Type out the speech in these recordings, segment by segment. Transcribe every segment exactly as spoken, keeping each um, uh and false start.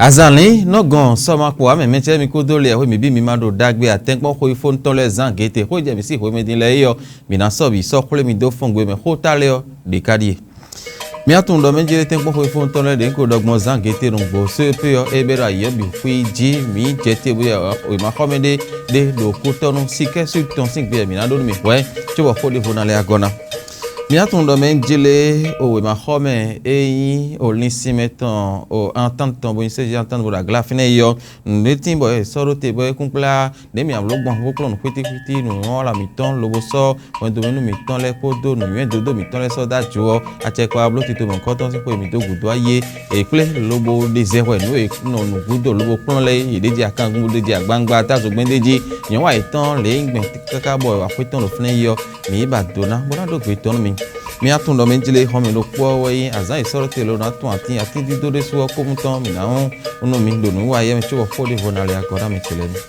Azǎn lǐn nɔ gɔn sɔ́ ma kpo ǎ mɛ mɛcɛ́ mi kúdó le ɛ xwé mǐ bí mi ma ɖo ɖagbe atɛ́nkpɔ́n xo yi fó tɔn lɛ́ɛ zán gěte xó jɛ mǐ sín xwemɛdín lɛ́ɛ é ɔ́, mǐ ná sɔ́ bǐ sɔ́ xwlé mi dó fɔ́n gbe mɛ xó ta lɛ́ɛ ɔ́ ɖě ká ɖíe. Mǐ á tunwun ɖɔ mɛ jlé tɛ́nkpɔ́n xwefóntɔ́ lɛ́ɛ ɖě ko ɖɔ gbɔn zán gěte nǔgbó só e pé ɔ́, é bɛ́ ɖo ayǐ ɔ́ bǐ xwí jí mǐ jɛ te bó yi wěmaxɔmɛ ɖé ɖé ɖo kútɔ́nú sikɛ́ sud tɔn sín gbe mǐ ná ɖó nú mì hwɛ̌, cóbɔ xó ɖěvo ná lɛ́ agɔ́ ná. Mǐ á tunwun ɖɔ mɛ jlé o wěmaxɔmɛ e nyí o linsinmɛ tɔn o antánt tɔn bó nyí séji antánt bó ɖo aglá fínɛ́ yi ɔ́, nǔɖé tín bɔ è sɔ́ ɖó te bɔ é kún kplá ɖě mǐ amló gbɔn bó kplɔ́n nǔxwítíxwítí nǔ ɔ́ wá mǐtɔn lobo sɔ́ hwɛndo mɛ nú mǐtɔn lɛ́ɛ kpódó nǔnywɛ́dódó mǐtɔn lɛ́ɛ sɔ́ dó ajo ɔ́, acɛkpa bló tito mɔ̌hunkɔtɔn sín xwe mǐ dó gǔdo ayé è kplé lobo ɖe zɛ hwɛ nǔ e nɔ nǔgúdo lobo kplɔ́n lɛ́ɛ é, yě ɖě jɛ akángun bó ɖě jɛ agbangbá tázo gbɛ́ndé jí, nyɔ̌wa yětɔn lě e nyí gbɛn káká bɔ axwé tɔn ɖo fínɛ́ yi ɔ́, mǐ yi ba do ná bó ná ɖó gbe tɔn nú mi. Mi atún ɖɔ mɛ jlé xɔmɛ ɖokpó ɔ́ wɛ nyí azǎn e sɔ́ ɖó te lɔ ná tún atín atíndídó ɖésú ɔ́ kpó mú tɔn mǐ ná hún nú mi ɖo nǔ wa yɛ mɛ cóbɔ xó ɖěvo ná lɛ agɔ̌ ná mi ce lɛ́ɛ mɛ.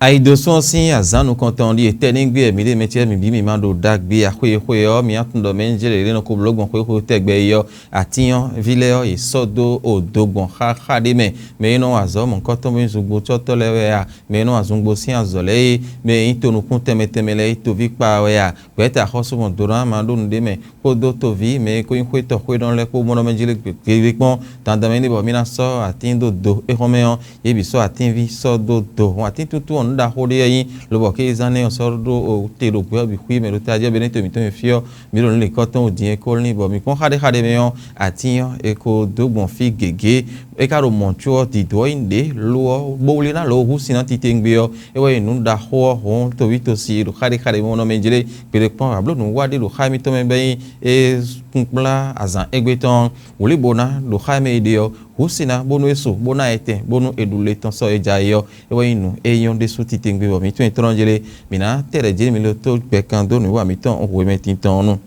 Ayidosún ɔ́ sín azǎn nukɔntɔn ɖíe tɛ́ ní gbé mǐ ɖe mɛ ce mǐ bǐ mǐ ma ɖo ɖagbe axwé e xwe ɔ́, mǐ atún ɖɔ mɛ nyí jélé ɖé nɔ ko bló gbɔn xwéxwe tɛgbɛ é ɔ́, atín ɔ́, ví lɛ́ɛ ɔ́, yě sɔ́ dó odo gbɔn xáxá ɖé mɛ. Mɛ e nɔ wa azɔ̌ mɔ̌hunkɔtɔn bó nyí zungbócɔ́tɔ́ lɛ́ɛ wɛ a? Mɛ e nɔ wa zungbó sín azɔ̌ lɛ́ɛ é, mɛ e nyí tonukún tɛnmɛ tɛnmɛ lɛ́ɛ é, toví kpa wɛ a? Gbɛ̌ta xɔ́sú gbɔn Dodónáma ɖó nǔɖé mɛ, kpódó toví mɛ e ko nyí xwétɔ́ xwénɔ lɛ́ɛ kpó mɔɖɔmɛjí lɛ́ɛ gbegbé kpɔ́n. Dandan mɛ ní bɔ mí ná sɔ́ atín dó do é xɔ́mɛ ɔ́, yě bǐ sɔ́ atínví sɔ́ dó do. Hɔn atíntuntun ɔ́, nǔ ɖaxó ɖé wɛ nyí, lobɔ kézán nɛ́ ɔ́ sɔ́ ɖó te ɖo gbɛ ɔ́ bǐ xwí mɛ ɖo tají ɔ́, be ní to mǐtɔn e fí ɔ́, mǐ ɖo nǔ lǐnkɔ́tɔn wú din é ko lín, bɔ mǐ kpɔ́n xáɖéxáɖé mɛ ɔ́, atín ɔ́, è ko dó gbɔn fí gěgé. É ka ɖo mɔ̌ có ɔ́, dǐdó ɔ́ nyí ɖě lo ɔ́, bó wlí ná lǒ hú sin ná titewungbe ɔ́, é wɛ nyí nǔ ɖaxó ɔ́ hɔn toví tosi e ɖo xáɖéxáɖé mɛ ɔ́ nɔ mɛ jlé. Gbeɖé kpɔ́n abló nǔ wa ɖé ɖo xá émítɔn mɛ bɔ é nyí é kúnkplá azǎn égbé tɔn ɔ́, wlǐ bo ná ɖo xá e mɛ è ɖe ɔ́, hǔ sin ná bónú é su, bó ná etɛn, bónú è ɖu le tɔn sɔ́ é ja é ɔ́, é wɛ nyí nǔ e nyɔ́ ɖésú titewungbe bɔ mǐ tunwun nyitɔ́ jlé, mǐ ná tɛ ɖɛ jǐ mi lo tó gbɛkan dó nǔwiwa mǐtɔn hwemɛ titɔn ɔ́ nu.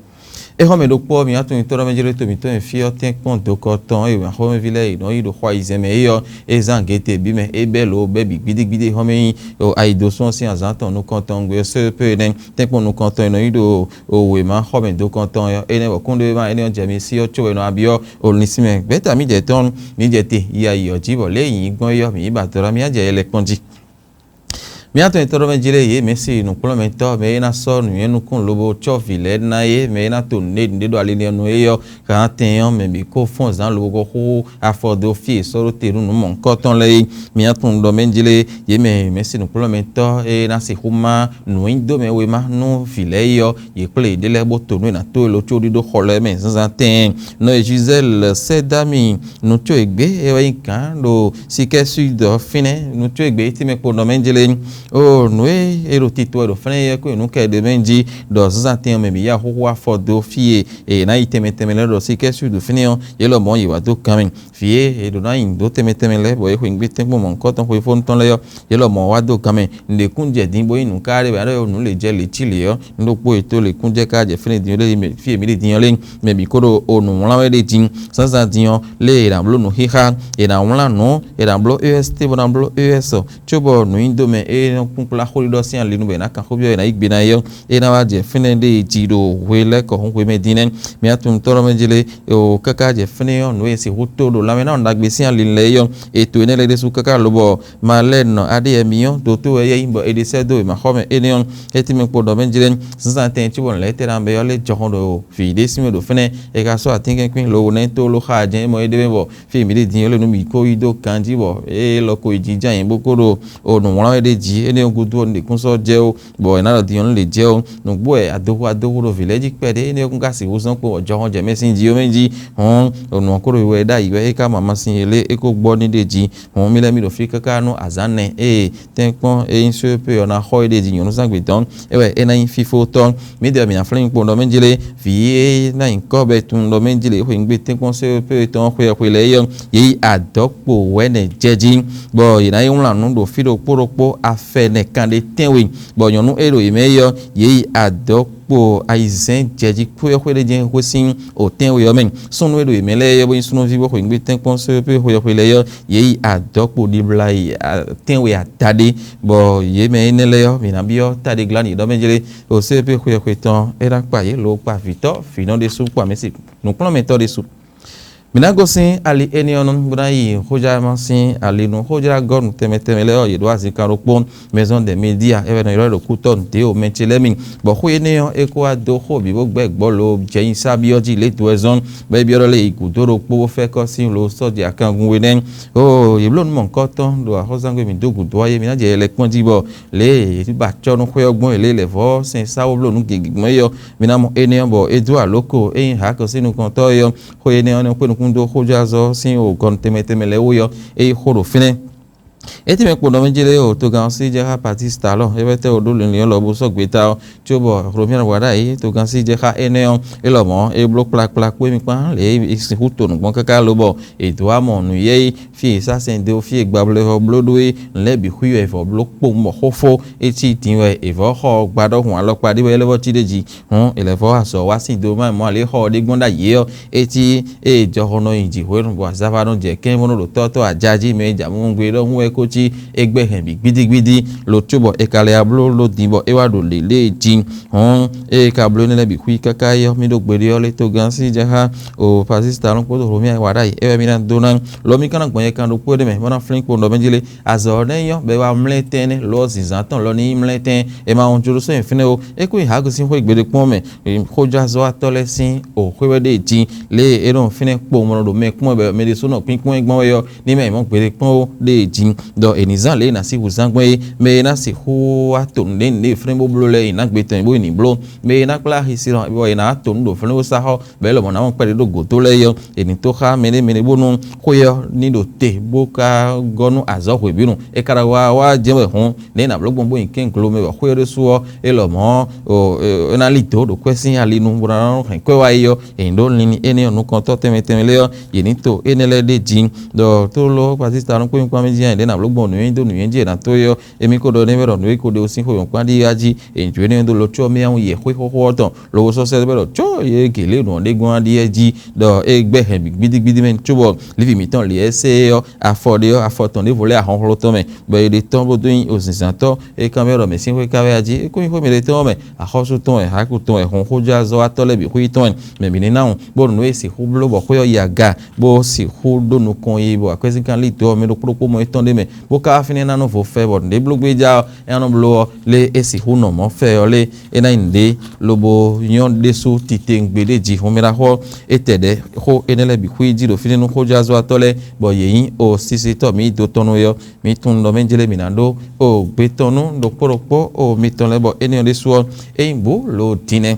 É xɔ́ mɛ ɖokpó ɔ́, mǐ wá tunwun nyitɔ́ ɖɔmɛ jlé to mǐtɔn e fí ɔ́ tɛ́nkpɔ́n dokɔ tɔn e wěmaxɔmɛví lɛ́ɛ yě nɔ yí ɖo xɔ ayizɛ́n mɛ é ɔ́, é zán gěte bǐ mɛ, é bɛ́ lǒ bɛ́ bǐ gbídígbídí xɔ́mɛ nyí ayidosún ɔ́ sín azǎn tɔn nukɔntɔn gbe ɔ́ sɛ́ pé nɛ́. Tɛ́nkpɔ́n nukɔntɔn e nɔ yí ɖo wěma xɔ́mɛ dokɔntɔn ɔ́, énɛ́ bɔ kúnɖéwéma énɛ́ ɔ́ jɛ mi sí ɔ́ cóbɔ è nɔ wa byɔ́ o linsin mɛ. Gbɛ̌ta mǐ jɛ tɔn, mǐ jɛ te yi ayǐ ɔ́ jí bɔ lě e nyǐ gbɔn é ɔ́, mǐ yi ba dɔ̌ ná mǐ jɛ yɛ lɛ́ kpɔ́n jí. Mǐ atɔn nyitɔ́ ɖɔmɛ jí lɛ́ɛ yě mɛ̌si nǔkplɔ́nmɛtɔ́ mɛ e ná sɔ́ nǔnywɛ́núkún lobo cɔ́ vǐ lɛ́ɛ ná é, mɛ e ná to nǔɖé nǔɖé ɖo ali nɛ́ ɔ́ nu é ɔ́, gǎn tɛn ɔ́ mɛ bǐ kó fɔ́n zǎn lobo ko xúxú afɔ dó fí e è sɔ́ ɖó te nú nǔ mɔ̌hunkɔtɔn lɛ́ɛ é. Mǐ atɔn ɖɔ mɛ jí lɛ́ɛ yě mɛ mɛ̌si nǔkplɔ́nmɛtɔ́ e ná sixú má nǔnyiɖomɛ wéma nú vǐ lɛ́ɛ é ɔ́, yě kplé yěɖée lɛ́ɛ bó to nǔ e è nǎ tó e lo có ɖíɖó xɔ lɛ́ɛ mɛ zǎnzǎn tɛɛn. Nɔ e Gisèle sɛ́ dó ami nǔ có e gbě é wɛ nyí gǎn ɖo Sikɛ́ Súd ɔ́ fínɛ́, nǔ có e gbě é tɛ́nmɛ kpo nɔ mɛ jlé. Oo, nǔ e è ɖo tito wɛ ɖo fínɛ́ é kó nǔ kɛ ɖo mɛ jí ɖɔ zǎnzǎn tɛɛn mɛ bǐ yá xóxó afɔ dó fí e è nǎ yi tɛnmɛ tɛnmɛ lɛ́ɛ ɖo Sikɛ́ Súd fínɛ́ ɔ́, yě lɔmɔ̌ yě wá dó gǎn mɛ. Vǐ e è ɖǒ ná nyi dǒ tɛnmɛ tɛnmɛ lɛ́ɛ, bɔ é xweyǐgbe tɛ́nkpɔ́n mɔ̌hunkɔtɔn xwefóntɔn lɛ́ɛ ɔ́, yě lɔmɔ̌ wá dó gǎn mɛ. Nǔɖé kún jɛ din bó nyí nǔ káká ɖé wɛ, ɖɔ nǔ lě jɛ lě cí lě ɔ́, nǔ ɖokpó e tó lě kún jɛ ká jɛ fínɛ́ din ɔ́ lé, fí e mǐ ɖe din ɔ́ lé, mɛ bǐ kó ɖo o nǔ wlán wɛ ɖé din. Zǎnzǎn din ɔ́, lé è nǎ bló nǔxíxá, è nǎ wlán nǔ, è nǎ bló E S T bó ná bló E S, cóbɔ nǔnyiɖomɛ e nɔ kpúkplá xóɖiɖɔ sín ali nu bɔ è nǎ kan xó byɔ́ è nǎ yí gbe ná é ɔ́, é ná wá jɛ fínɛ́ ɖée jí ɖo hwe lɛ́ɛ kɔ hún hwe mɛ din nɛ́. Mǐ atún tɔ́ mɛ jí lé, o káká jɛ fínɛ́ ɔ́, nǔ e sixú tó ɖo lanmɛ ná ɖagbe sín ali lɛ́ɛ é ɔ́, è to énɛ́ lɛ́ɛ ɖésú káká lobɔ malɛ́nɔ aɖéyɛmyɔ dótó wɛ é nyí bɔ è ɖe sɛ́ dó wěmaxɔmɛ énɛ́ ɔ́, é tínmɛ kpo ɖɔ mɛ jlɛ́ zǎnzǎn tɛn cí bɔ nǔ lɛ́ɛ tɛ́ ná bɛ ɔ́ lé jɔxɔn ɖo vǐ ɖé sín mɛ ɖo fínɛ́, è ka sɔ́ atínkɛ́nkwín lobo ná yi tó ló xá jɛ́n é mɔ é ɖe mɛ bɔ fí e mǐ ɖe din ɔ́ lé nú mǐ kó yi dó ganjí bɔ é lɔ ko yi jínjɔ́n ayǐ bó kó ɖo o nǔ wlán wɛ ɖ'é jí, énɛ́ ɔ́ gúdo ɔ́, nǔɖé kún sɔ́ jɛ ó, bɔ è nǎ ɖɔ din ɔ́ nú lě jɛ ó. Nǔgbó wɛ adoxo adoxo ɖo vǐ lɛ́ɛ jí kpɛɖé, énɛ́ ɔ́ kún ka sixú zɔ́n kpo bɔ jɔxɔn jɛ mɛ sín jí ó mɛ jí. Hɔn nǔ ɔ́ kó ɖo we wɛ ɖ'ayǐ wɛ é ka mɔ amasin e lé é kó gbɔ ní ɖ'é jí. Hɔn mí lɛ́ɛ mì ɖo fí káká nú azǎn nɛ ée tɛ́nkpɔ́n e nyí só e pé ɔ́ ná xɔ é ɖ'é jí nyɔ̌nuzángbe dɔn. É wɛ é ná nyí fífótɔ́. Mǐdɛɛ mǐ ná flín kpo ɖɔ mɛ jí lé, vǐ e ná nyí kɔ́ bɔ è tunwun ɖɔ mɛ jí lě xweyǐgbe tɛ́nkpɔ́n só e pé tɔn xwe xwe lɛ́ɛ é ɔ́, yě yi adɔ̌kpo wɛ̌nɛ jɛ jí, bɔ yě ná yi wlán nǔ ɖo fí ɖokpó ɖokpó af fɛnɛ kanɖe tɛ́nwe, bɔ nyɔ̌nu e ɖo yě mɛ é ɔ́, yě yi adɔ̌kpo ayizɛ́n jɛjí xwéxwé ɖé jɛ́n xwé sín o tɛ́nwe ɔ́ mɛ. Súnnu e ɖo yě mɛ lɛ́ɛ é ɔ́, bó nyí súnnuví bó xwe nǔgbé tɛ́nkpɔ́n só xwéxwé lɛ́ɛ ɔ́, yě yi adɔ̌kpo ɖibla yi tɛ́nwe adaɖé, bɔ yě mɛ énɛ́ lɛ́ɛ ɔ́, mǐ ná byɔ́ taɖéglá nyi ɖɔ mɛ jlé, o só xwéxwé tɔn é ná kpa yě lǒ kpa vǐtɔ́ vǐnɔ ɖésú kpa mɛ̌si nǔkplɔ́nmɛtɔ́ ɖésú. Mǐ ná gosín ali énɛ́ ɔ́ nu, bó ná yi xójlama sín ali nú xójlágɔ́nu tɛnmɛ tɛnmɛ lɛ́ɛ ɔ́, yě ɖó azinkan ɖokpó, Maison des Médias, é wɛ è nɔ ylɔ́ ɖo kútɔ́ nǔɖé o mɛ ce lɛ́ɛ mi, bɔ xó énɛ́ ɔ́, é kó wá dó xó bǐ bó gbɛ́ gbɔ̌ lo jɛnyisá byɔ́ jí lě dó wɛ zɔ́n, bɔ é byɔ́ ɖɔ lě yi gǔdo ɖokpó bó fɛ́ kɔ́ sín lo sɔ́ jɛ akangun we nɛ́. Oo, yě bló nǔ mɔ̌hunkɔtɔn ɖo axɔ́súzangbe mǐ dó gǔdo ɔ́, yě mǐ ná jɛ yɛ lɛ́ kpɔ́n jí bɔ lě e yě ba acɔ́ nú xwé ɔ́ gbɔn, yě lɛ́ lɛ̌ vɔ́ sɛn sá wó bló nǔ gěgé gbɔn é ɔ́, mǐ ná mɔ énɛ́ ɔ́ bɔ é dó alǒ ko é nyí hǎkɔ sín nukɔntɔ́ é ɔ́, xó énɛ́ ɔ́ nɔ kpé nukúnnú dó xójázɔ́ sín gɔnu tɛnmɛ tɛnmɛ lɛ́ɛ wú é ɔ́, é yi xó ɖo fínɛ́. É tɛ́nmɛ kpo nɔ mɛ jlé o, togán ɔ́ sí jɛ xá Batisita lɔ, é wɛ tɛ́ wǒ ɖó linlin ɔ́ lɔ bó sɔ́ gbeta ɔ́, cóbɔ Hlomyɛ́n wǎ ɖ'ayǐ, togán sí jɛ xá énɛ́ ɔ́, é lɔmɔ̌ é bló kplakpla kpó émí kpán lě e è sixú to nǔ gbɔn káká lobɔ è dǒ wá mɔ nǔ yɛ́ é, fí e è sá sɛn dó, fí e gbablɛ́ ɔ́ bló ɖó é, nǔ lɛ́ɛ bǐ xwí wɛ è vɔ̌ bló kpowun bɔ xófó é cí din wɛ è vɔ̌ xɔ gba ɖɔhun alɔkpa ɖé wɛ é lɛ́ vɔ́ cí ɖ'é jí. Hǔn è lɛ̌ vɔ́ azɔ̌ wá sín do má mɔ̌ ǎ lě xɔ ɔ́ ɖé gbɔn ɖ'ayǐ é ɔ́, é cí ée jɔhɔn nɔ nyi jǐ hwenu bɔ azava nɔ jɛ kɛ́n bó nɔ ɖo tɔ́tɔ́ aja jí mɛ e jɛ amɔ̌ gbe ɖɔhun wɛ ko cí égbɛ́ hɛn bǐ gbídígbídí, lo cóbɔ è ka lɛ́ wá bló ló din bɔ é wá ɖo lělée jí. Hǔn ée ka bló énɛ́ lɛ́ɛ bǐ xwí káká é ɔ́, mì ɖo gbeɖé ɔ́ lé togán sí jɛ xá o Pazístalɔ́n kpódó Hlomyɛ wǎ ɖ'ayǐ, é wɛ mì ná dó ná. Lo mì ka ná gbɔn yɛ kan ɖokpó ɖé mɛ bó ná flín kpo nɔ mɛ jí lé. Azɔ̌ ɔ́ nɛ́ nyɔ́ bɔ é wá mlɛ́ tɛn énɛ́, lo ɔ́ zǐnzán tɔn lɔ ní nyí mlɛ́ tɛn, è ma wɔn jló sɔ́ nyi fínɛ́ ó. É kún nyi Haagu sín xwé gbeɖé kpɔ́n mɛ, xójázɔ́watɔ́ lɛ́ɛ sín o xwé wɛ ɖée jí, lě e é nɔ fínɛ́ kpowun bɔ nɔ ɖo mɛ kpɔ́n wɛ bɔ mɛ ɖésú nɔ kpínkpɔ́n ɛ gbɔn wɛ ɔ́, ní mɛ mǐ mɔ gbeɖé kpɔ́n ó ɖée jí. Ɖɔ è nǐ zán lě e è nǎ sí hǔzán gbɔn é, mɛ e ná sixú wá to nǔɖé nǔɖé flɛ́n bó bló lɛ́ɛ, è nǎ gbe tɔn bó yi nǐ bló. Mɛ e ná kplá axi sin ɔ́, bɔ è nǎ to nǔ ɖo flɛ́n bó sá xɔ, bɔ é lɔmɔ̌ ná mɔ kpɛɖé ɖó gǒ tó lɛ́ɛ é ɔ́, è nǐ tó xá mɛɖé mɛɖé bónú xwé ɔ́ ní ɖo te bó ka gɔ́ nú azɔ̌ hwebǐnu. É ka ɖo wá wá jɛ́n wɛ hǔn, nɛ̌ è nǎ bló gbɔn bó nyi kɛ́n glo mɛ bɔ xwé ɔ́ ɖésú ɔ́, é lɔmɔ̌ é ná lí dǒ ɖo kwɛ́ sín ali nu bó ná nɔ hɛn kwɛ́ wá yi ɔ́, è nǐ ɖó linlin énɛ́ ɔ́ nukɔntɔ́ tɛnmɛ tɛnmɛ lɛ́ɛ ɔ́, yě ní to énɛ́ lɛ́ɛ ɖ'é jí. Ɖɔ tlóló Batisita nukúnmíkpán mɛ jí nɛ̌ è nǎ bló gbɔn nǔnywɛ́ dó nǔnywɛ́ jí è nǎ tó é ɔ́, émí ko ɖɔ nɛ́ wɛ ɖɔ nǔ e ko ɖe sín xwe mɔ̌kpán ɖíe wá jí, è nǐ jó énɛ́ ɔ́ dó lɔ có mɛ ɔ́ yi xwé xóxó ɔ́ tɔn. Lobo sɔ́ sɛ́ bɔ ɖɔ có yě gělé nǔ ɔ́ ɖé gbɔn ɔ́ ɖíe jí, ɖɔ é gbɛ́ hɛn bǐ gbídígbídí mɛ cóbɔ lívi mǐtɔn lě e sɛ́ é ɔ́, afɔ ɖé ɔ́, afɔ tɔn ɖěvo lɛ́ ahɔnxlɔ́ tɔn mɛ, bɔ è ɖe tɔ́n bó dó nyí ozinzǎntɔ́ e kanbyɔ́ ɖɔ mɛ̌ sín xwé ká wɛ a jí? É kún nyí xwé mɛ ɖé tɔn ɔ́ mɛ, axɔ́sú tɔn wɛ, hǎkú tɔn wɛ, hɔnxójázɔ́watɔ́ lɛ́ɛ bǐ xwé tɔn wɛ, mɛ bǐ ní ná wɔn, bónú nǔ e sixú bló bɔ xwé ɔ́ yi aga, bó sixú ɖó nukɔn yi bɔ akwɛ́zínkan lí dó ɔ́ mɛ ɖokpó ɖokpó mɔ étɔn ɖé mɛ, bó ka wá fínɛ́ ná nɔ vo fɛ bɔ nǔɖé bló gbé já ɔ́, é ná nɔ bló ɔ́, lé é sixú nɔ mɔ̌ fɛ ɔ́ lé, é ná nyí nǔɖé, lobo nyɔ́ ɖésú titewungbe ɖé jí hɔnmɛɖaxó ɔ́, é tɛ ɖɛ̌ xó énɛ́ lɛ́ɛ bǐ xwí jí ɖo fínɛ́ nú xójázɔ́watɔ́ lɛ́ɛ, bɔ yě nyí osisitɔ́ mǐ dó tɔn nú é ɔ́, mǐ tunwun ɖɔ mɛ jlé mǐ ná ɖó o gbe tɔn nú ɖokpó ɖokpó o mitɔn lɛ́ɛ, bɔ énɛ́ ɔ́ ɖésú ɔ́, é nyí bǔ lo din nɛ́.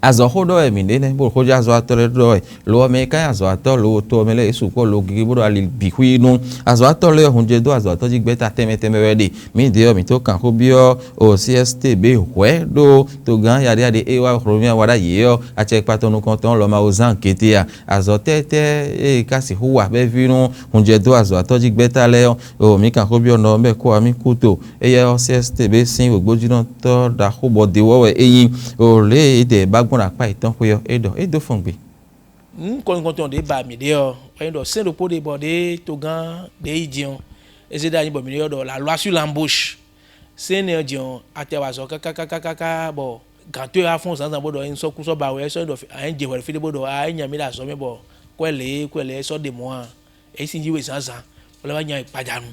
Azɔ̌ xó ɖɔ wɛ mǐ ɖe nɛ́, bó ɖo xójázɔ́watɔ́ lɛ́ɛ ɖɔ wɛ. Lo ɔ́, mɛ e ka nyí azɔ̌watɔ́ lo to ɔ́ mɛ lɛ́ɛ yě sukpɔ́ lo gigi bó ɖo ali bǐ xwí nú. Azɔ̌watɔ́ lɛ́ɛ ɔ́, hun jɛ dó azɔ̌watɔ́ jí gbɛ́ta tɛnmɛ tɛnmɛ wɛ ɖe. Mǐdɛɛ ɔ́, mǐ tó kan xó byɔ́ o C S T B hwɛ̌ ɖó togán yaɖéyaɖé e wá Hlomia wá ɖ'ayǐ é ɔ́, acɛkpa tɔn nukɔntɔn lɔ ma wo zán gěte a? Azɔ̌ tɛ́tɛ́ e ka sixú wa bɛ́ví nú hun jɛ dó azɔ̌watɔ́ jí gbɛ́ta lɛ́ɛ ɔ́, o mǐ kan xó byɔ́ nɔ ɔ́ mɛ kó wá mì kú to. Éyɛ́ ɔ́, C S T B sín wěgbójínɔtɔ́ ɖaxó bɔ de wɔ́ wɛ é nyí. O lě e dɛ è ba gbɔn ɖo akpá yětɔn xwé ɔ́, é ɖɔ é dó fɔn gbe. Nǔ kɔn nukɔntɔn ɖě ba mǐ ɖe ɔ́, wɛ nyí ɖɔ sɛ́n ɖokpó ɖé bɔ ɖě togán ɖě yi din ɔ́, é zé ɖó anyi bɔ mǐ ɖo ylɔ́ ɖɔ la loi sur l'embauche. Sɛ́n énɛ́ ɔ́ din ɔ́, a tɛ wa azɔ̌ káká káká káká bɔ gǎn towe wá fɔ́n zǎnzǎn bó ɖɔ é sɔ́ kú sɔ́ ba wɛ, é sɔ́ ɖɔ a é nya mì ɖo azɔ̌ mɛ bɔ kwɛ́ lě kwɛ́ lě é sɔ́ ɖe mɔ̌ ǎ. É sín jí we zǎnzǎn, bó lɛ́ wá nya gbadanu.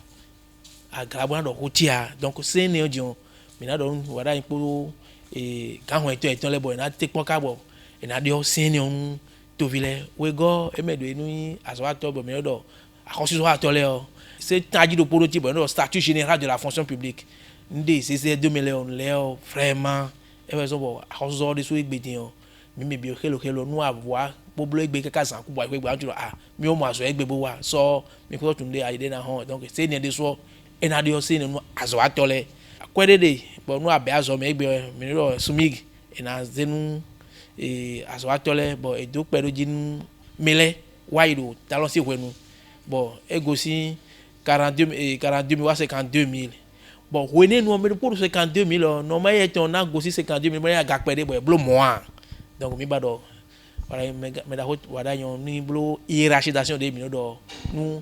Agla bó ná ɖɔ xó ce ǎ. Donc sɛ́n énɛ́ ɔ́ din ɔ́, mǐ ná ɖɔ nú wǎɖáni kpódó gǎnhɔn yětɔn yětɔn lɛ́ɛ bɔ è nǎ tɛ́ kpɔ́n ká bɔ è nǎ ɖyɔ́ sɛ́n énɛ́ ɔ́ nú toví lɛ́ɛ. Wegɔ́ é mɛ ɖo e nú nyí azɔ̌watɔ́ bɔ mǐ nɔ́ ɖɔ axɔ́súzɔ́watɔ́ lɛ́ɛ ɔ́, c'est un jí ɖokpó ɖó jí bɔ è nɔ́ ɖɔ statut général de la fonction publique. Un ɖe zézé dó mɛ lɛ́ɛ ɔ́, un lɛ́ ɔ́ vraiment é wɛ zɔ́n bɔ axɔ́súzɔ́ ɔ́ ɖésú é gbe din ɔ́, mǐ mɛ bǐ xélo xélo nú avɔ wá bó bló égbé káká zǎn kú bɔ ayǐhɔ́ngbe ǎ, jló a mì ó mɔ azɔ̌ égbé bó wá sɔ́ mi kpódó tunwun ɖé ayi ɖé ná hɔn wɛ. Donc sɛ́n énɛ́ ɖésú ɔ́, é ná ɖyɔ́ sɛ́n énɛ́ nú azɔ̌watɔ́ lɛ́ɛ. Akwɛ́ ɖé ɖe bɔ nú a bɛ̌ azɔ̌ mɛ égbé ɔ́, mǐ ní ɖɔ sumig è nǎ zé nú azɔ̌watɔ́ lɛ́ɛ bɔ è dǒ kpɛ ɖó jí nú mɛ lɛ́ɛ wá yi ɖo talɔ́ sín hwenu, bɔ é gosín quarante-deux mille wá cinquante-deux mille. Bɔ hwenɛ́nu ɔ́, mɛ ɖokpó ɖo cinquante-deux mille ɔ́, nɔ ma yɛ tɔn ná gosín cinquante-deux mille bɔ é nya ga kpɛɖé bɔ é bló mɔ̌ a? Donc mi ba ɖɔ, voilà, mɛ ɖaxó wǎɖá nyɔ ní bló hiérarchisation ɖé mǐ nɔ ɖɔ nú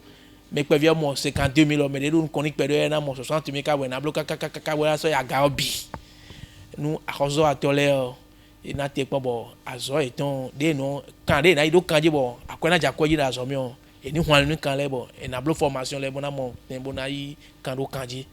mɛ kpɛví ɔ́ mɔ cinquante-deux mille ɔ́, mɛ ɖě ɖo nukɔn n'i kpɛɖé ɔ́ ná mɔ soixante mille ká wɛ ná bló kákákáká wɛ ná sɔ́ yi aga ɔ́ bǐ. Nú axɔ́zɔ́watɔ́ lɛ́ɛ ɔ́, è nǎ te kpɔ́n bɔ azɔ̌ yětɔn ɖěe nɔ kan ɖěe è nǎ yi ɖó kan jí bɔ akwɛ́ ná jɛ akwɛ́ jí ɖo azɔ̌ mɛ ɔ́, è ní hwan nú kan lɛ́ɛ bɔ è nǎ bló fɔmasyɔn lɛ́ɛ bó ná mɔ tɛn bó ná yí kan ɖó kan jí.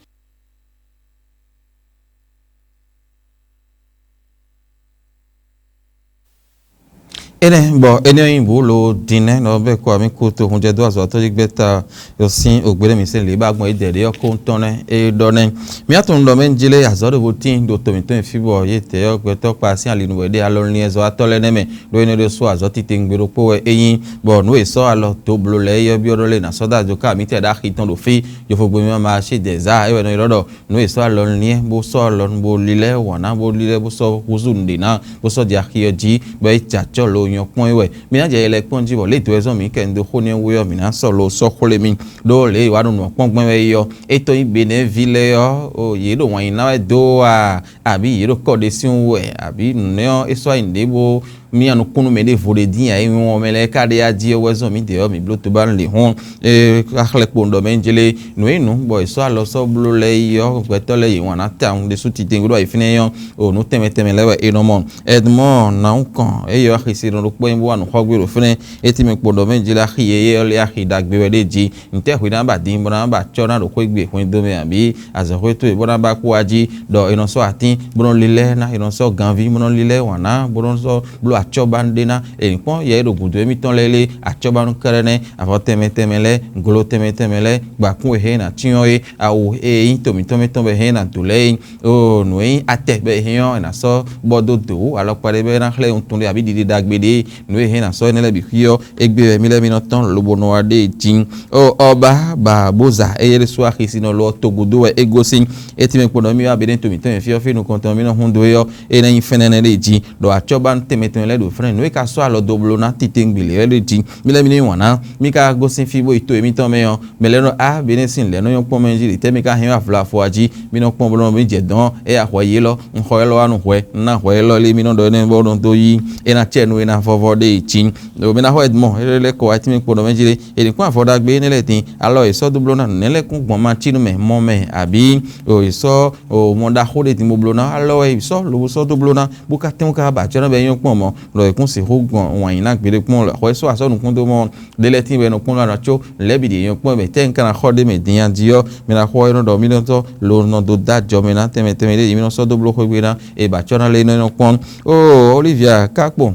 Énɛ́ bɔ énɛ́ nyí bǔ lo din nɛ́ nɔ bɛ́ kɔ mì kú to hun jɛ dó azɔ̌ tó yí gbɛ́ ta yɔ sín ògbéɖé mǐ sɛn lě ba gbɔn é dɛ ɖě ɔ́ kó tɔn nɛ́ é ɖɔ nɛ́. Mǐ tunwun ɖɔ mɛ jlé azɔ̌ ɖěvo tíin ɖo to mǐtɔn e fí bɔ yě tɛ ɔ́ gbɛtɔ́ kpa sín ali nǔ wɛ ɖe alɔ liɛnzɔ́watɔ́ lɛ́ɛ nɛ́ mɛ, ɖó énɛ́ ɖésú azɔ̌ titewungbe ɖokpó wɛ é nyí, bɔ nǔ e sɔ́ alɔ dǒbló lɛ́ɛ é ɔ́ byɔ́ ɖɔ lě nǎ sɔ́ dó ajo ká mǐtɛn ɖo axi tɔn ɖo fí, yovogbe mì ma ṣe dɛ̌ zá é wɛ nɔ ylɔ́ ɖɔ nǔ e sɔ́ alɔ liɛ́n bó sɔ́ alɔ bó lílɛ́ wǎn ná bó lílɛ́ bó sɔ́ húzú nǔɖé ná bó sɔ́ jɛ axi ɔ́ jí, bɔ é jɛ acɔ́ lo nyɔ kpɔ́n é wɛ. Mi ná jɛ yɛ lɛ́ɛ kpɔ́n jí bɔ lě dó wɛ zɔ́n mǐ kɛ un dó xó nɛ́ wú é ɔ́, mǐ ná sɔ́ lo sɔ́ xwlé mì. Ɖó lě e è wǎ ɖo nǔ ɔ́ kpɔ́n gbɛn wɛ é ɔ́, é tɔ́ nyí Benɛ́ɛví lɛ́ɛ ɔ́, o yě ɖo wǎn yí ná wɛ dó a, abǐ yě ɖo kɔ ɖé sín wú wɛ, abǐ nǔnɛ́ ɔ́, é sɔ́ nyí nǔɖé bó mì nukúnnú mɛ ɖěvo ɖé dín ǎ, é nyí wɔn mɛ lɛ́ɛ ka ɖe yá jí ɔ́ wɛ zɔ́n mǐdɛɛ ɔ́, mǐ bló tobánu lǐhɔ́n. Ee, xá xlɛ́ kpo ɖɔ mɛ jlé nǔ e nǔ bɔ è sɔ́ alɔ sɔ́ bló lɛ́ɛ yi ɔ́, gbɛtɔ́ lɛ́ɛ yě wǎn ná tawun ɖésú titewungbe ɖo ayǐ fínɛ́ ɔ́, o nǔ tɛnmɛ tɛnmɛ lɛ́ɛ wɛ è nɔ mɔ. Edmond Nawunkɔn, éyɛ́ ɔ́ xisi nɔ ɖokpó nyí bó wa nǔ xɔ gbé ɖo fínɛ́, é tínmɛ kpo ɖɔ mɛ jlé axi e é ɔ́ lé axi ɖagbe wɛ ɖ'é jí. Ntɛ́ hwi ná ba din bó ná ba acɔ́ ná ɖo xwé gbe hwendo mɛ abǐ azɔ̌xwé towe bó ná ba kú wá jí, ɖɔ è nɔ sɔ́ atín bó nɔ lílɛ́ ná, è nɔ sɔ́ ganví bó nɔ lílɛ́ wǎn ná, bó nɔ sɔ́ bló acɔ́bánú ɖé ná. È nǐ kpɔ́n yɛ e ɖo gǔdo émítɔn lɛ́ɛ lé, acɔ́bánú kɛ́ɖɛ́ nɛ́, avɔ tɛnmɛ tɛnmɛ lɛ́ɛ, glo tɛnmɛ tɛnmɛ lɛ́ɛ, gbǎkún e hɛn ná cyɔ́n é, awu e nyí to mǐtɔn mítɔn bɔ è hɛn ná dǒ lɛ́ɛ é. Oo, nǔ e nyí atɛ bɔ è hɛn ɔ́, è nǎ sɔ́ bɔ dó dǒ alɔkpa ɖé bɔ é ná xlɛ́ wuntun ɖé abǐ ɖiɖi ɖagbe ɖé. Nǔ e hɛn ná sɔ́ énɛ́ lɛ́ɛ bǐ xwí ɔ́, égbé wɛ mì lɛ́ɛ mì nɔ tɔ́n lobo nɔ wá ɖe jí. Oo, ɔba ba bó za eye ɖésú axisi nɔ lo ɔ́ togudo wɛ é gosín. É tínmɛ kpo nɔ mì wá bǐ ɖe to mǐtɔn e fí ɔ́ fí nukɔntɔn mì nɔ hún dó é ɔ́, é ná nyí fɛ́nɛ́nɛ́ ɖé jí. Ɖɔ acɔ́bánú tɛnmɛ tɛnmɛ lɛ́ɛ ɖo fɛ́nɛ́ nǔ e ka sɔ́ alɔ dó bló ná titewungbe lě wɛ ɖé jí. Mì lɛ́ɛ mì ní wǎn ná, mì ka gosín fí bó yi to émítɔn mɛ ɔ́, mɛ lɛ́ɛ nɔ á bǐ ní sín lɛ̌ nɔ nyɔ́ kpɔ́n mɛ jí ɖě tɛ́ mì ka hɛn wá vlafo ɔ́ jí, mì nɔ kpɔ́n bló nɔ mì jɛ dɔ̌n, é axɔ yi élɔ́, un xɔ élɔ́ wá nú hwɛ, un ná hwɛ élɔ́ lé mì nɔ ɖɔ énɛ́ bɔ nɔ dó yí, é ná cɛ nú é ná vɔ́vɔ́ ɖé yi cí. Ɖo mì ná xɔ Edmond é lɛ́ kɔ wá tínmɛ kpo ɖɔ mɛ jí ɖé, è nǐ kpɔ́n avɔ ɖagbe énɛ́ lɛ́ɛ din, alɔ è sɔ́ dó bló ná nǔnɛ́ lɛ́ɛ kún gbɔn ma cí nú mɛ mɔ mɛ, abǐ è sɔ́ mɔ ɖaxó ɖé din bó bló ná, alɔ wɛ è sɔ́ lobo sɔ́ dó bló ná, bó ka tɛ́nwó ka ba acɔ́ ná bɔ é nyɔ́ kpɔ́n mɔ̌, ɖɔ è kún sixú gbɔn wǎn yí ná gbeɖé kpɔ́n lɔ xɔ é sɔ́ asɔ́ nukún dó mɔ ɖé lɛ́ɛ tín bɔ è nɔ kpɔ́n nú aɖa có lɛ̌ bǐ ɖě nyɔ́ kpɔ́n mɛ tɛ́ un ka ná xɔ ɖé mɛ din a jí ɔ́, mì ná xɔ é nɔ ɖɔ mì nɔ tɔ́ lo nɔ dó dó ajɔ mɛ ná tɛnmɛ tɛnmɛ ɖé yi mì nɔ sɔ́ dó bló xwé gbe ná e ba acɔ́ ná lé nɔ é nɔ kpɔ́n. Oo, Olivia ka kpɔn.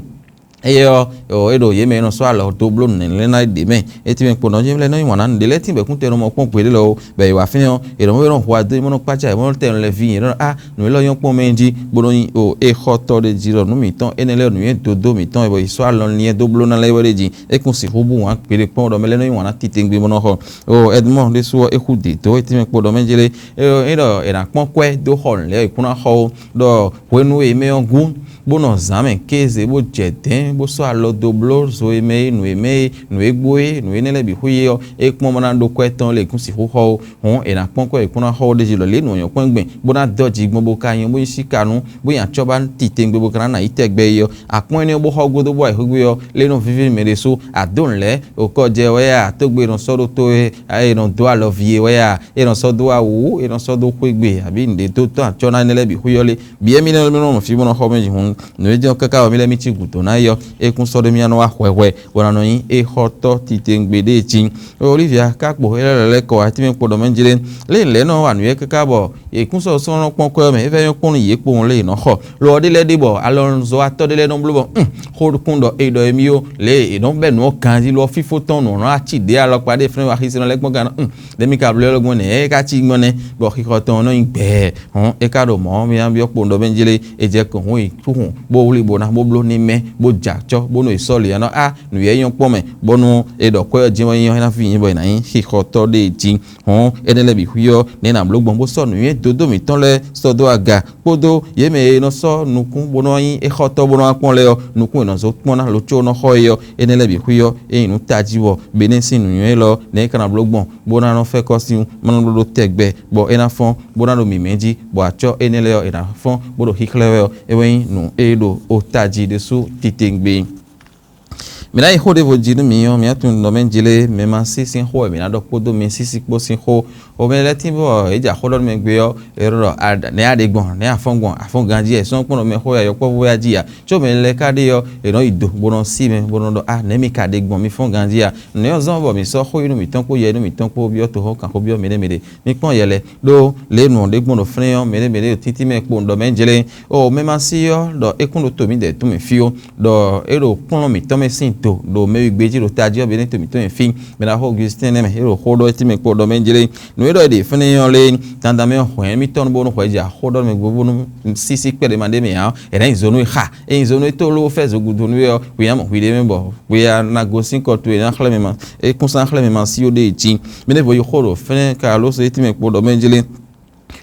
Eye ɔ́, ɔ, é ɖo yě mɛ e nɔ sɔ́ alɔ dó bló nǔnɛ́lɛ́ ná ɖě mɛ. É tínmɛ kpo nɔ jí lɛ́ɛ nɔ nyi wǎn ná nǔɖé lɛ́ɛ tín bɔ é kún tɛ nɔ mɔ kpɔ́n gbeɖé lɔ ó, bɔ è wá fínɛ́ ɔ́, è nɔ mɔ é nɔ hu adó, é mɔ nɔ kpácá, è mɔ nɔ tɛ nɔ lɛ́ ví nyě ɖɔ á nǔ élɔ́ nyɔ́ kpɔ́n mɛ jí, bó nɔ nyi o é xɔ́tɔ́ ɖé jí ɖɔ nǔ mǐtɔn énɛ́ lɛ́ɛ nǔnywɛ́ dodó mǐtɔn wɛ bɔ è sɔ́ alɔ liɛ́n dó bló ná lɛ́ɛ wɛ ɖé jí. É kún sixú bú wǎn gbeɖé kpɔ́n ɖɔ mɛ lɛ́ɛ nɔ nyi wǎn ná titewungbe bó nɔ xɔ. O Edmond ɖésú ɔ́, é xú dǐ dó, é tínmɛ kpo ɖɔ mɛ jí lé. É ɖɔ è nǎ kpɔ́n kwɛ́ dó xɔ nǔ lɛ́ɛ è kún ná xɔ ó, ɖɔ hwenu e mɛ ɔ́ gún bó nɔ zǎn mɛ kéze bó jɛ dɛ̌n bó sɔ́ alɔ dó bló zo e mɛ é, nǔ e mɛ é, nǔ e gbó é, nǔ énɛ́ lɛ́ɛ bǐ xwí é ɔ́, é kpɔ́n bó ná ɖó kwɛ́ tɔn lě kún sixú xɔ ó. Hǔn è nǎ kpɔ́n kwɛ́ è kún ná xɔ ó ɖ'é jí lɔ lě nǔ ɔ́ nyɔ́ kpɔ́n gbɛn bó ná dɔ́ jǐ gbɔn bó ka nyɔ́ bó nyí síkanú, bó nyi acɔ́ ba titewungbe bó ka ná ná yi tɛgbɛ é ɔ́, akpɔ́n énɛ́ ɔ́ bó xɔ gúdo bó wá yi xwé gbe ɔ́, lě nɔ víví mɛ ɖésú, àdó nǔ lɛ́ɛ, òkɔ jɛ wɛ a, tógbe nɔ sɔ́ ɖó tó é, é nɔ dó alɔ ví é wɛ a, é nɔ sɔ́ dó awu, é nɔ sɔ́ dó xwé gbe, abǐ nǔɖé dó tɔ́n acɔ́ ná énɛ́ lɛ́ɛ bǐ xwí ɔ́ lé. Biyɛ́ mì lɛ́ mì nɔ mɔ fí bó nɔ xɔ mɛ jí hun nǔ e jɛ́n káká wɛ mì lɛ́ mì cí gǔdo ná yi ɔ́, é kún sɔ́ ɖó mì ná nɔ wá hwɛhwɛ, bó ná nɔ nyí é xɔ́tɔ́ titewungbe ɖé cí. Olivia ka kpo é lɛ́ lɛ́ kɔ atínmɛ kpo ɖɔ mɛ jí lé. Lé lɛ̌ nɔ wa nǔ yɛ káká bɔ è kún sɔ́ sɔ́ nɔ kpɔ́n kwɛ́ ɔ́ mɛ, é vɛ́ nyɔ́ kpɔ́n nú yě kpowun lé è nɔ xɔ. Lo ɔ́ ɖé lɛ́ɛ ɖe bɔ alɔnzɔ́watɔ́ ɖé lɛ́ɛ nɔ bló bɔ xó kún ɖɔ è ɖɔ émí ó, lě è nɔ bɛ́ nǔ ɔ́ ganjí lo ɔ́ fífó tɔn nǔ ɔ́ nɔ wá cí ɖě alɔkpa ɖé flɛ́n wá xísí nɔ lɛ́ gbɔn gán nɔ. Ɖě mi ka bló lɔ́ gbɔn nɛ̌ é ka cí gbɔn nɛ́, bɔ xixɔ tɔn nɔ nyi gbɛɛ. Hɔn é ka ɖo mɔ̌ mì ná byɔ́ kpowun ɖɔ mɛ jí lé, è jɛ kɔn hún yi kúhun bó wlí bó ná bó bló ní mɛ bó ta acɔ́ bónú è sɔ́ lě ɔ́ nɔ á nǔ e nyɔ́ kpɔ́n mɛ, bónú è ɖɔ kwɛ́ ɔ́ jɛ́n wɛ nyí ɔ́, é ná ví nyí bɔ è nǎ nyí xixɔtɔ́ ɖé jí. Hɔn énɛ́ lɛ́ɛ bǐ xwí ɔ́, nɛ̌ è nǎ bló gbɔn bó sɔ́ nǔnywɛ́ dodó mǐtɔn lɛ́ɛ sɔ́ dó aga, kpódó yě mɛ e nɔ sɔ́ nukún bó nɔ́ nyí éxɔ́tɔ́ bó nɔ́ wá kpɔ́n lɛ́ɛ ɔ́, nukún è nɔ zó kpɔ́n ná lo có nɔ xɔ é ɔ́, énɛ́ lɛ́ɛ bǐ xwí ɔ́, é nyí nǔ tají bɔ Benɛ́ɛ sín nǔnywɛ́ élɔ́ ɔ́, nɛ̌ é ka ná bló gbɔn bó ná nɔ fɛ́ kɔ́ sín wú, má nɔ bló ɖó tɛgbɛ, bɔ é ná fɔ́n, bó ná ɖo mǐmɛ́ jí, bɔ acɔ́ énɛ́ lɛ́ɛ ɔ́, è nǎ fɔ́n bó ɖo xíxlɛ́ wɛ ɔ́, é wɛ nyí nǔ e ɖo o tají ɖésú titewungbe. Mǐ ná yi xó ɖěvo jí nú mi ɔ́, mǐ ná tunwun ɖɔ mɛ jlé mɛ ma sí sín xó wɛ mǐ ná ɖɔ kpódó mi sísí kpó sín xó. O mɛ lɛ́ɛ tín bɔ yě jɛ axó ɖɔ nú mɛ gbé ɔ́, è ɖɔ ɖɔ nɛ̌ a ɖe gbɔn, nɛ̌ a fɔ́n gbɔn, a fɔ́n ganjí a, è sɔ́ kpɔ́n ɖɔ mɛxó ya yɔkpɔ́vú wɛ a jí a. Có mɛ lɛ́ɛ ka ɖe ɔ́, è nɔ yi do bó nɔ sí mɛ bó nɔ ɖɔ a nɛ̌ mi ka ɖe gbɔn, mi fɔ́n ganjí a. Nɛ̌ ɔ́ zɔ́n bɔ mǐ sɔ́ xó yi nú mǐtɔn kpó yɛ nú mǐtɔn kpó byɔ́ toxɔ́ kanxó byɔ́ mɛ ɖé mɛ ɖé. Mi kpɔ́n yɛ lɛ́ɛ ɖó lě e nǔ ɔ́ ɖe gbɔn ɖo flɛ́n ɔ́, mɛ ɖé mɛ ɖé ɖo títí mɛ kpowun ɖɔ mɛ jlé. O mɛ ma sí ɔ́ ɖɔ é kún ɖo to mǐdɛɛ tún mì fí ó, ɖɔ é ɖo kplɔ́n mǐtɔn mɛ sín do ɖo mɛ wígbé jí ɖo tají ɔ́, bǐ ní to mǐtɔn mɛ fí. Mɛ ɖaxó Augustin nɛ́ mɛ é ɖo xó ɖɔ étí mɛ kpo ɖɔ mɛ jlé. Nǔ e ɖɔ è ɖe fɛ́nɛ ɔ́ lé, dandan mɛ ɔ́ hwɛ̌n émítɔn bónú hwɛ jɛ axó ɖɔ mɛ gbogbo nú sísí kpɛɖé ma ɖé mɛ ǎ, è nǎ nyi zo nú é xa. Ényí zo nú é tó ló fɛ́ zogudo nú é ɔ́, hwi ná mɔ hwi ɖé mɛ bɔ hwi ná gosín kɔ towe ná xlɛ́ mɛ ma, é kún sán xlɛ́ mɛ ma sí ó ɖée jí. Mɛ ɖěvo yi xó ɖo fɛ́nɛ ka ló so étí mɛ kpo ɖɔ mɛ jlé.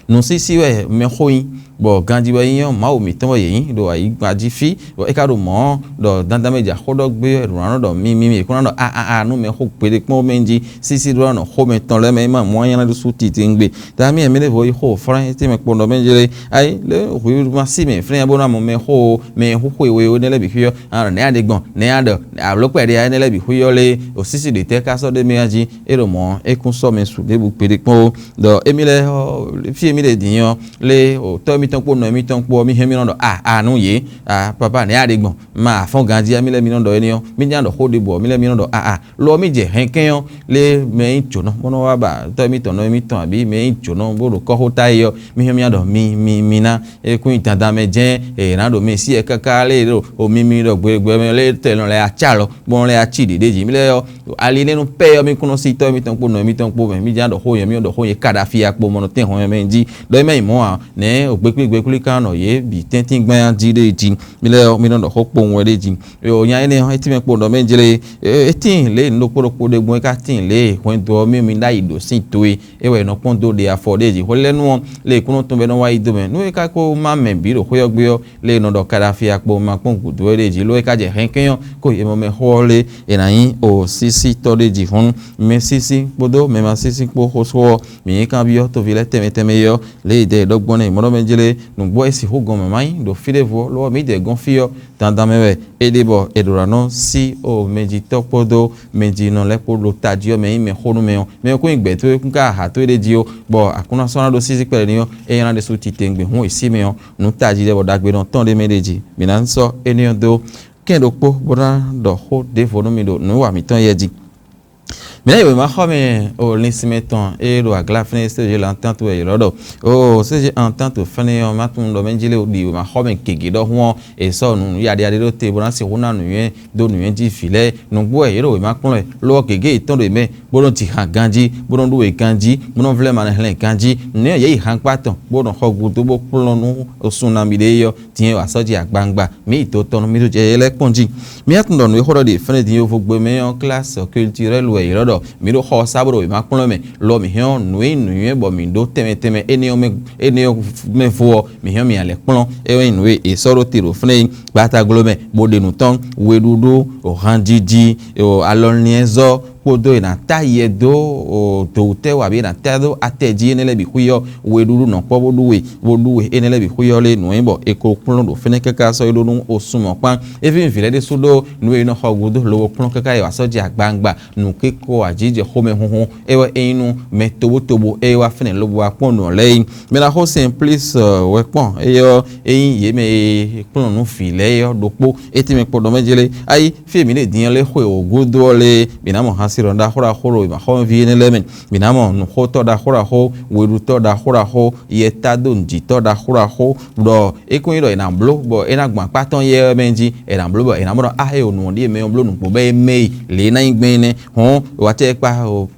Nǔsísí wɛ mɛxó nyí, bɔ ganjí wɛ nyí ɔ́, Mawu mǐtɔn wɛ yě nyí ɖo ayǐgba jí fí, bɔ é ka ɖo mɔ̌ ɔ́, ɖɔ dandan mɛ jɛ axó ɖɔ gbé wɛ ɖo ná nɔ ɖɔ mi mi mi è kún ná ɖɔ a a a nú mɛxó gbeɖé kpɔ́n mɛ jí sísí ɖó ná nɔ xó mɛtɔn lɛ́ɛ mɛ é ma mɔ anyá ná ɖó sú titewungbe. Ta mì mɛ ɖěvo yi xó fɔ́nrán étí mɛ kpɔ́n ɖɔ mɛ jlé, ayi lé hwi ma sí mɛ flɛ́n bó ná mɔ mɛxó mɛ xúxú e we énɛ́ lɛ́ɛ bǐ xwí ɔ́, a nɔ nɛ̌ a ɖe gbɔn, nɛ̌ a ɖɔ, alǒkpɛ ɖe a énɛ́ lɛ́ɛ bǐ xwí ɔ́ lé, o sísí ɖě tɛ́ ka sɔ́ ɖé mɛ jí, é ɖo mɔ̌ é kún sɔ́ mɛ su ɖěbǔ gbeɖé kpɔ́n ó. Ɖɔ émí lɛ́ɛ ɔ́, fí e mí ɖe din ɔ́, lé o tɔ́ émítɔn kpó nɔ émítɔn kpó ɔ́, mí hɛn mí nɔ ɖɔ a a nú yě, a papa nɛ̌ a ɖe gbɔn, ma fɔ́n ganjí a mí lɛ́ɛ mí nɔ ɖɔ énɛ́ ɔ́, mí ján ɖɔ xó ɖěbǔ ɔ́, mí lɛ́ɛ mí nɔ ɖɔ a a. Lo ɔ́, mí jɛ hɛn kɛ́n ɔ́, lé mɛ e nyí jǒnɔ bó nɔ wá ba tɔ́ émítɔn nɔ émítɔn abǐ mɛ e nyí jǒnɔ bó ɖo kɔ́xóta é ɔ́, mí hɛn mí ná ɖɔ mi mi mi ná, é kún nyí dandan mɛ jɛ́n è nǎ ɖo mi sí ɛ káká lé ɖo o mi mi ɖɔ gbegbɛ mɛ lé tɛ nɔ lɛ́ɛ acá lɔ, bó nɔ lɛ́ɛ ací ɖě ɖé jí mí lɛ́ɛ ɔ́, ali nɛ́ nú pɛ́ ɔ́, mí kún nɔ sí tɔ́ émítɔn kpó nɔ émítɔn kpó mɛ, mí ján ɖɔ xó nyɛ mí ɖɔ xó nyɛ Kadafi akpo mɔ nɔ tɛ́n hɔn mɛ jí. Ɖɔ é mɛ nyí mɔ̌ ǎ, nɛ̌ o gbékplí gbékplí ka nɔ yě bǐ tɛ́ntin gbɛ́n jí ɖé jí. Mí lɛ́ɛ ɔ́, mí nɔ ɖɔ xó kpowun wɛ ɖé jí. Nya énɛ́ ɔ́, é tín mɛ kpo ɖɔ mɛ jlé, é tíin lě e nǔ ɖokpó ɖokpó ɖe gbɔn é ka tíin lě e hwɛndo ɔ́ mì mì ɖ'ayǐ ɖo sín to é, é wɛ è nɔ kpɔ́n dó ɖe afɔ ɖé jí. Hwelɛ́nu ɔ́, lě e kúnnu tɔn bɛ́ nɔ wá yi dó mɛ, nú é ka ko má mɛ bǐ ɖo xwé ɔ́ gbe ɔ́, lě e è nɔ ɖɔ Kadafi akpo ma kpɔ́n gǔdo é ɖé jí, ló é ka jɛ hɛn kɛ́n ɔ́, ko è mɔ mɛ xó ɔ́ lé, è nǎ nyí o sísítɔ́ ɖé jí hɔn. Mɛ sísí kpódó mɛ ma sísí kpó xó só ɔ́, mǐ yi kanbyɔ́ toví lɛ́ɛ tɛnmɛ tɛnmɛ é ɔ́, lě e dɛ è ɖɔ gbɔn nɛ́ mɔ̌ ɖɔ mɛ jlé, nǔgbó e sixú gɔn mɛ má nyí ɖo fí ɖěvo ɔ́, lo ɔ́, mǐ dɛ gɔ́n fí ɔ́, dandan mɛ wɛ é ɖe bɔ è ɖǒ ná nɔ sí o mɛjitɔ́ kpódó mɛjinɔ lɛ́ɛ kpó ɖo tají ɔ́ mɛ nyí mɛxónú mɛ ɔ́. Mɛ ɔ́ kún nyí gbɛ̌ towe kún ká aha towe ɖ'é jí ó, bɔ a kún ná sɔ́ ná ɖó sísí kpɛɖé ní ɔ́, é nyí ná ɖésú titewungbe hǔn è sí mɛ ɔ́, nǔ tají lɛ́ɛ bɔ ɖagbenɔ tɔn ɖé mɛ ɖ'é jí. Mǐ ná sɔ́ énɛ́ ɔ́ dó kɛ́n ɖokpó bó ná ɖɔ xó ɖěvo nú mi ɖo nǔ wa mǐtɔn yɛ jí. Mǐ ná yi wěmaxɔmɛ o linsinmɛ tɔn e ɖo agla fɛ́nɛ e séje l'entente wɛ yě lɔ ɖɔ. O séje entente fɛ́nɛ ɔ́, má tunwun ɖɔ mɛ jí lé ɖi wěmaxɔmɛ gěgé ɖɔhun ɔ́, è sɔ́ nǔ yaɖiyaɖi ɖó te bó ná sixú ná nǔnywɛ́ dó nǔnywɛ́ jí vǐ lɛ́ɛ. Nǔgbó wɛ yě ɖo wěma kplɔ́n wɛ, lo ɔ́ gěgé yětɔn ɖo yě mɛ, bó nɔ́ ji han ganjí, bó nɔ́ ɖú we ganjí, bó nɔ́ vlɛ́ ma nɔ hlɛn ganjí. Nǔnywɛ́ yě yi hankpá tɔn, bó nɔ xɔ gúdo bó kplɔ́n nú sunami ɖé é ɔ́, din e wa sɔ́ jí agbawungba. Mǐ yi do tɔn nú mì ɖo jɛ yɛ lɛ́ɛ kpɔ́n jí. Mǐ tunwun ɖɔ nǔ e xó ɖɔ ɖi fɛ́nɛ din yovo gbe mɛ ɔ́, klásɔ culturel wɛ yě lɔ ɖɔ mǐ ɖo xɔ ɔ́ sá bó ɖo wěma kplɔ́n mɛ, lɔ mǐ hɛn ɔ́, nǔ e nyí nǔnywɛ́ bɔ mǐ ɖó tɛnmɛ tɛnmɛ énɛ́ ɔ́ mɛ, énɛ́ ɔ́ mɛ vo ɔ́, mǐ hɛn mǐ nya lɛ̌ kplɔ́n. É wɛ nyí nǔ e è sɔ́ ɖó te ɖo fɛ́nɛ é, gbataglomɛ, bó ɖe nǔ tɔn, weɖúɖú, hanjiji, alɔliɛ́nzɔ́, kpódó è nǎ tá yɛ dó dǒwútɛ́ wɛ abǐ è nǎ tá dó atɛ jí énɛ́ lɛ́ɛ bǐ xwí ɔ́, weɖúɖú nɔ kpɔ́ bó ɖú we, bó ɖú we énɛ́ lɛ́ɛ bǐ xwí ɔ́ lé nǔ e nyí bɔ è ko kplɔ́n ɖo fɛ́nɛ́ káká sɔ́ yi ɖó nú osúnmɔkpán. É ví vǐ lɛ́ɛ ɖésú ɖó nǔ e è nɔ xɔ gúdo lobo kplɔ́n káká yi wǎ sɔ́ jɛ agbawungba, nǔ kíko ajǐjɛ xomɛ hunhun é wɛ é nyí nú mɛ tobutóbu e wá fɛ́nɛ lobo wá kpɔ́n nǔ ɔ́ lɛ́ɛ é. Mɛ ná xó Simplísi wɛ kpɔ́n, éyɛ́ ɔ́, é nyí yě mɛ e kplɔ́n nǔ vǐ lɛ́ɛ é ɔ́ ɖokpó. É tɛ́nmɛ kpo ɖɔ mɛ jlé, ayi fí e mǐ ɖe din ɔ́ lé xwe wǒ gúdo ɔ́ lé, mǐ ná mɔ han Sirɔn ɖaxó ɖaxó ɖo wěmaxɔmɛví énɛ́ lɛ́ɛ mɛ. Mǐ ná mɔ nǔxótɔ́ ɖaxó ɖaxó, weɖutɔ́ ɖaxó ɖaxó, yɛtadónǔjítɔ́ ɖaxó ɖaxó, ɖɔ é kún nyí ɖɔ è nǎ bló bɔ é ná gbɔn akpá tɔn yɛ ɔ́ mɛ jí, è nǎ bló bɔ è nǎ mɔ ɖɔ á é o nǔ ɔ́ ɖíe mɛ ɔ́ bló nǔgbó bɔ é mɛ yi lě é ná nyí gbɛn énɛ́. Hɔn wǎ cɛ kpa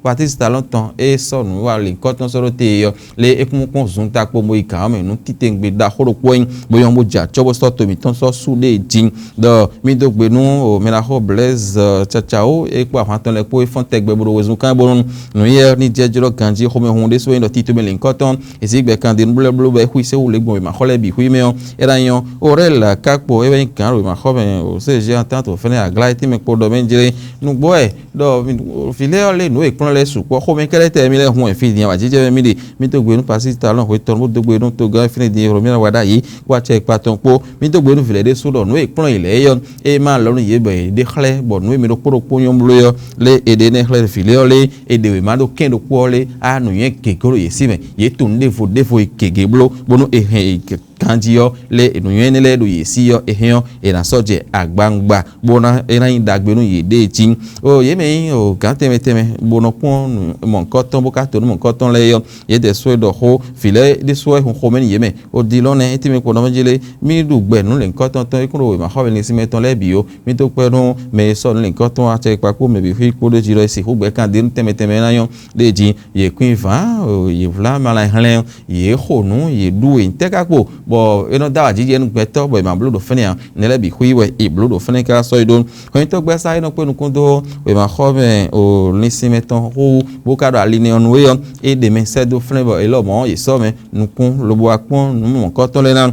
Patísi Talɔ́n tɔn é sɔ́ nǔ wa lǐnkɔ́ tɔn sɔ́ ɖó te ɔ́, lě é kún kpɔ́n zunta kpo bo yi gǎn ɔ́ mɛ nǔ titewungbe ɖaxó ɖokpó wɛ nyí, bó nyɔ́ bó jɛ acɔ́ bó sɔ́ to mǐtɔn sɔ́ sú ɖée jí. Ɖɔ mì dó gbe nú o mɛɖaxó Blaise Cacawo é kpó ahwan tɔn lɛ́ɛ kpó é fɔ́n tɛgbɛ bó ɖo wezun kán bónú nǔnywɛ́ ní jɛ jlɔ́ ganjí xomɛhun ɖésú e nyí ɖɔ tito mɛ lǐnkɔ́ tɔn è sí gbɛ kan ɖe nú blɛ́bló bɔ é xwí sɛ́ wú lě gbɔn wěmaxɔ lɛ́ɛ bǐ xwí mɛ ɔ́, é ná nyɔ́. Orɛ́l Kákpo é wɛ nyí gǎn ɖo wěmaxɔ mɛ o C G entente fɛ́nɛ aglá é tɛ́nmɛ kpo ɖɔ mɛ jlé nǔgbó wɛ ɖɔ vǐ lɛ́ɛ ɔ́ lé nǔ e kplɔ́n lɛ́ɛ sukpɔ́ xomɛ kɛ́ɖɛ́ tɛ mì lɛ́ɛ hun wɛ fí din awǎjijɛ mɛ mì ɖe. Mì dó gbe nú Patísi Talɔ́n hwetɔn bó dó gbe nú togán e fínɛ́ din e Hlomɛ ná wa ɖ'ayǐ kpó acɛ e kpa tɔn kpó. Mì dó gbe nú vǐ lɛ́ɛ ɖésú ɖɔ nǔ e kplɔ́n yě lɛ́ɛ é ɔ́, é má lɔ nú yě bɔ yě ɖe xlɛ́ bɔ nǔ e mɛ ɖokpó ɖokpó nyɔ́ bló é ɔ́, lé è ɖe énɛ́ xlɛ́ vǐ lɛ́ɛ ɔ́ lé, è ɖe wěma ɖó kɛ́n ɖokpó ɔ́ lé, á nǔnywɛ́ gěgé ɖo yě sí mɛ, yě tunwun ɖěvo ɖévo e gěgé bló bónú è hɛn yě ganjí ɔ́, lé nǔnywɛ́ énɛ́ lɛ́ɛ ɖo yě sí ɔ́, è hɛn ɔ́, è nǎ sɔ́ jɛ agbawungba bó ná é ná nyí ɖagbe nú yěɖée jí. O yě mɛ nyí o gǎn tɛnmɛ tɛnmɛ bó nɔ kpɔ́n nǔ mɔ̌hunkɔtɔn bó ka to nú mɔ̌hunkɔtɔn lɛ́ɛ é ɔ́, yě dɛ sú é ɖɔ xó vǐ lɛ́ɛ ɖésú wɛ hun xomɛ nú yě mɛ. O dilɔ́n nɛ́ é tɛ́nmɛ kpo nɔ mɛ jí lé, mì ɖu gbɛ nǔ lěhunkɔtɔn tɔn é kún ɖo wěmaxɔmɛ sín mɛ tɔn lɛ́ɛ bǐ ó. Mì dó kpɛ́ nú mɛ e sɔ́ nǔ lǐnkɔ́tɔn acɛkpa kpó mɛ bǐ xwí kpódó jí ɖɔ é sixú gbɛ́ kan dó nú tɛnmɛ tɛnmɛ ná nyɔ́ ɖ'é jí. Yě kún nyi vǎn, yě vlá malɛ hlɛ́n, yě xo nǔ, yě ɖú e ntɛ́ ka kpo, bɔ é nɔ dó awǎjijɛ nú gbɛtɔ́ bɔ è ma bló ɖo fɛ́nɛ ǎ. Nɛ́ lɛ́ɛ bǐ xwí wɛ è blǒ ɖo fɛ́nɛ ká sɔ́ yi ɖó. Hwɛnyitɔ́ gbɛ́sá é nɔ kpé nukún dó wěmaxɔmɛ o linsinmɛ tɔn xóxó, bó ka ɖo ali nɛ́ ɔ́ nú é ɔ́, é ɖe mɛ sɛ́ dó flɛ́n bɔ élɔ́ mɔ̌ yě sɔ́ mɛ nukún lobo wá kpɔ́n nǔ mɔ̌hunkɔtɔn lɛ́ɛ ná.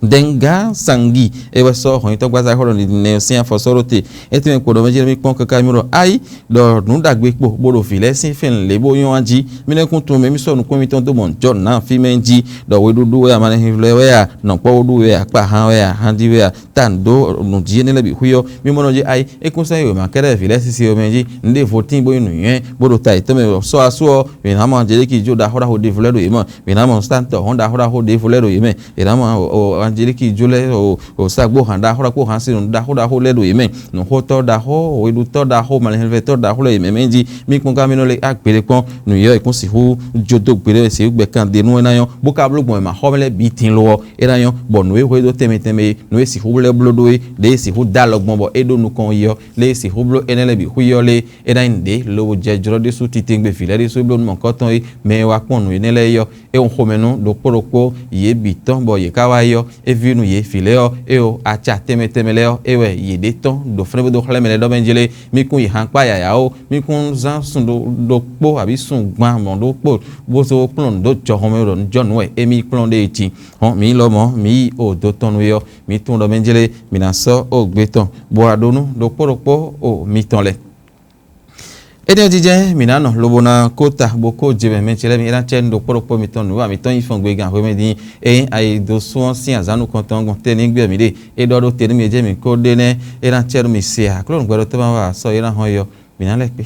Dɛnga Sangi é wɛ sɔ́ hɔnyitɔ́ gbazá xɔ ɖɔ nɛnɛ sín afɔ sɔ́ ɖó te. É tɛ́nmɛ kpo ɖɔ mɛ jí mì kpɔ́n káká mì ɖɔ ayi ɖɔ nǔ ɖagbe kpo bó ɖo vǐ lɛ́ɛ sín fɛn lě bó nyɔ́ wá jí. Mì nɛ́ kún tunwun mɛ mì sɔ́ nukún mitɔn dó mɔ jɔ nǎ fí mɛ jí ɖɔ weɖúɖú wɛ a, ma nɛ́ hɛn vlɛ́ wɛ a, nɔ̌kpɔ́ ɖu wɛ a, kpa hán wɛ a, hánjí wɛ a, ta nǔ dó nǔ jí énɛ́ lɛ́ɛ bǐ xwí ɔ́, mì mɔ nɔ jí ayi é kún sɛ́ yi wěma kɛ́ɖɛ́ vǐ lɛ́ɛ sísí ɔ́ mɛ jí. Nǔɖé vo tíin bó nyí nǔnywɛ́ bó ɖo ta yětɔn mɛ sɔ́ asú ɔ́, mǐ ná mɔ Anjelíki jó ɖaxó ɖaxó ɖěvo lɛ́ɛ ɖo yě mɛ, mǐ ná mɔ sántɔ hɔn ɖaxó ɖaxó ɖěvo lɛ́ɛ ɖo yě mɛ, mǐ ná mɔ Anjelíki jó lɛ́ɛ o sagbó hǎn ɖaxó ɖaxó hǎn sin ɖaxó ɖaxó lɛ́ɛ ɖo yě mɛ, nǔxótɔ́ ɖaxó, weɖutɔ́ ɖaxó, malɛnvɛtɔ́ ɖaxó lɛ́ɛ yě mɛ mɛ jí. Mì kpɔ́n ká mì nɔ lé agběɖé kpɔ́n, nǔ yɔ è kún sixú jó dó gbeɖé wɛ sixú gbɛ kan ɖe nú é ná nyɔ́, bó ka bló gbɔn wěma xɔ mɛ lɛ́ɛ bǐ din lo ɔ́, é ná nyɔ́, bɔ nǔ e hwedó tɛnmɛ tɛnmɛ e nǔ e sixú lɛ́ bló ɖó é, ɖě e sixú dó alɔ gbɔn bɔ é ɖó nukɔn yi ɔ́, lě e sixú bló énɛ́ lɛ́ɛ bǐ xwí ɔ́ lé, é ná nyí nǔɖé lobo jɛ jlɔ́ ɖésú titewungbe vǐ lɛ́ɛ ɖésú e bló nú mɔ̌hunkɔtɔn é, mɛ e wá kpɔ́n nǔ énɛ́ lɛ́ɛ é ɔ́, é hɔn xomɛ nú ɖokpó ɖokpó yě bǐ tɔn bɔ yě ká wá yi ɔ́, é ví nú yě vǐ lɛ́ɛ ɔ́, éyo, aca tɛnmɛ tɛnmɛ lɛ́ɛ ɔ́, é wɛ yě ɖe tɔn ɖo fɛ́nɛ́ bó dó xlɛ́ mɛ lɛ́ɛ ɖɔ mɛ jlé. Mì kún yi han kpá yǎyá ó, mì kún zán sun ɖokpó abǐ sun gban mɔ̌ ɖokpó bó zó kplɔ́n nǔ dó jɔhɔn mɛ ɖɔ jɔnǔ wɛ émí kplɔ́n ɖe jí. Hɔn mǐ lɔmɔ̌ mǐ yi o do tɔn nú é ɔ́, mǐ tunwun ɖɔ mɛ jlé mǐ ná sɔ́ o gbé tɔn, bó wá ɖó nú ɖokpó ɖokpó o mitɔn lɛ́ɛ. Énɛ́ ɔ́ jijɛ mǐ ná nɔ lobo ná kó ta bó kó je mɛ mɛ ce lɛ́ɛ mi é ná cɛ nú ɖokpó ɖokpó mitɔn nǔ wa mǐtɔn nyi fɔngbe gǎn hwemɛ dín. Ényí ayi dó sú ɔ́ sín azǎn nukɔntɔn gbɔn tɛ́ ní gbé mǐ ɖe é ɖɔ ɖó te nú mi jɛ mǐ kó ɖe nɛ́ é ná cɛ nú mi se ǎ. Kló nǔgbɛɖotɔ́ ma wa sɔ́ é ná hɔn yi ɔ́, mǐ ná lɛ́ kpé.